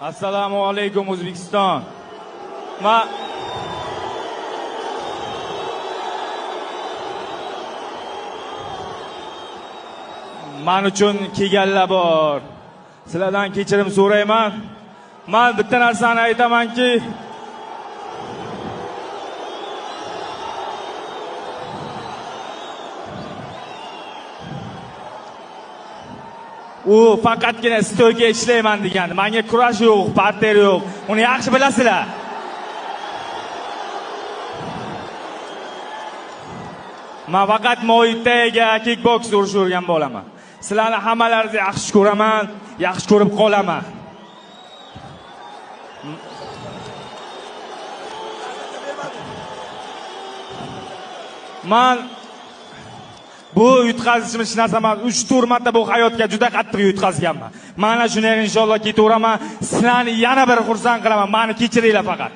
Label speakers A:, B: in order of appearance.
A: Assalomu alaykum, O'zbekiston. Man Man uchun kelganlar bor. Sizlardan kechirim so'rayman. Man bitta narsani aytamanki, u faqatgina stoyka ishlayman degandi. Menga kurash yo'q, parter yo'q. Uni yaxshi bilasizlar. Men faqat Muay Thaiga, kickboks urishavergan bo'laman. Sizlarni hammalaringizni yaxshi ko'raman, yaxshi ko'rib qolaman. Man bu yutqazishim hech narsa emas. 3-4 marta bu hayotga juda qattiq yutqazganman. Mana shuni inshaalloh ketaveraman. Sizlarni yana bir xursand qilaman. Meni kechiringlar faqat.